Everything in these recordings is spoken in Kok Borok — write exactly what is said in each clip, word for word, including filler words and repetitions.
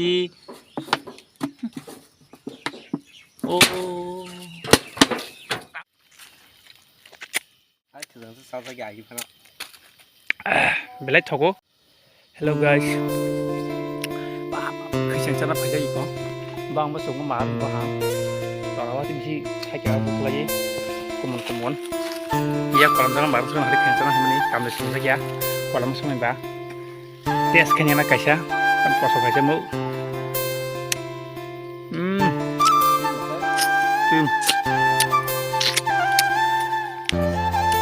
Oh. Belai thogo. Hello guys. Ba, ba, khaisang chana phaijak iko. Bang ba sungo ma ba ha. Torawa tim si thaika buklai. Kumon kumon. Iya kolam jana bar sungo hari khaisang chana hamni kamle sungo ya. Kolam sungo ba. Test khaina na kaisa, tam koso kaisa mo. Hmm. Hmm.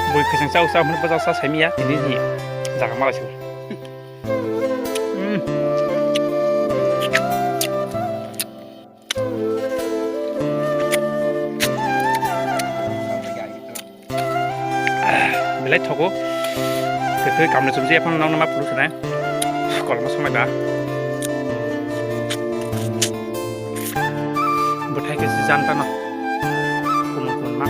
Bui khaisang chao chao hwnwi bwsa sa saimiya, tini ni jaga mala se. Hmm. Belai thogo. Kwthwi kamle chumjak phano nokno ma phuru swnai. Kolma somai ba. Bwthai khe si jan tano. Kumun kumun ma.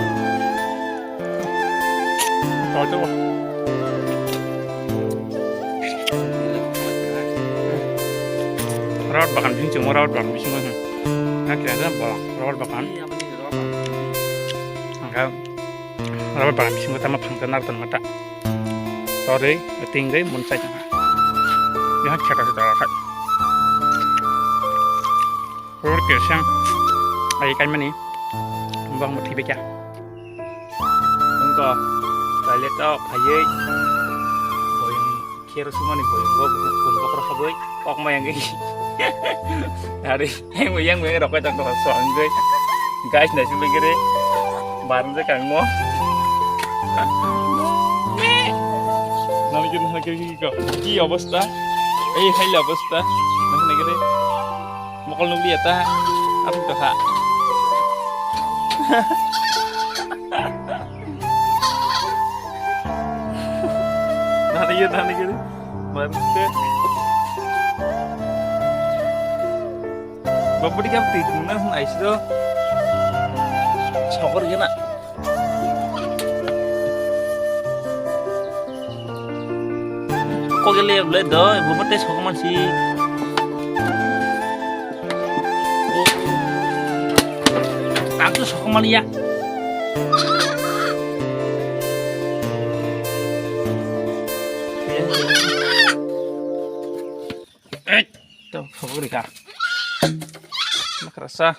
Tawai tawai. Rawat bagan bising chwngmo, rawat bagan bisingo. Na kira da ba rawat bagan. Angka rawat bagan bisingo tama phangta nar ton mata. Torwi tingwi mun chai tanga. Yaha kheta se dora khai. Ror kesang. Ai kaimani. Bang mo thibe kya. Wngkha toilet o phaiwi boyong kher sumani boyongo kun bokhorok habwi kokma yangwi. Ari yang yang yang rokoi tang tong so angwi. Guys, naising lagi re. Barang je kangmo. Nani kiri nani kiri kiri ko. Ki obostha? Ei hai obostha. Nani kiri. Mokol nukliya ta. Apa tuh ha? Nani ya nani kiri. Mantap. Bapak di kamar tidur nang nai sih tuh. Sokor gana. Kok gele ble do, bumate sokman si. Aku sokman ya. Eh, to sokor ka. Makrasa.